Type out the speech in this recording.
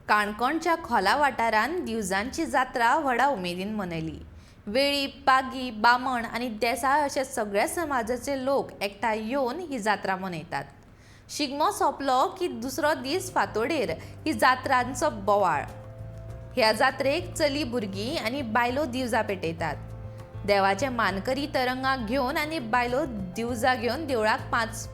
काणकोणच्या खोला वाठारांत दिवजांची जात्रा व्हडा उमेदीन मनयली. वेळीप, पागी, बामण आनी देसाय अशे सगळ्या समाजाचे लोक एकठांय येवन ही जात्रा मनयतात. शिगमो सोंपलो की दुसरो दीस फांतोडेर ही जात्रांचो बोवाळ. ह्या जात्रेक चली भुरगीं आनी बायलो दिवजां पेटयतात. देवाचे मानकरी तरंगां घेवन आनी बायलो दिवजां घेवन देवळाक 5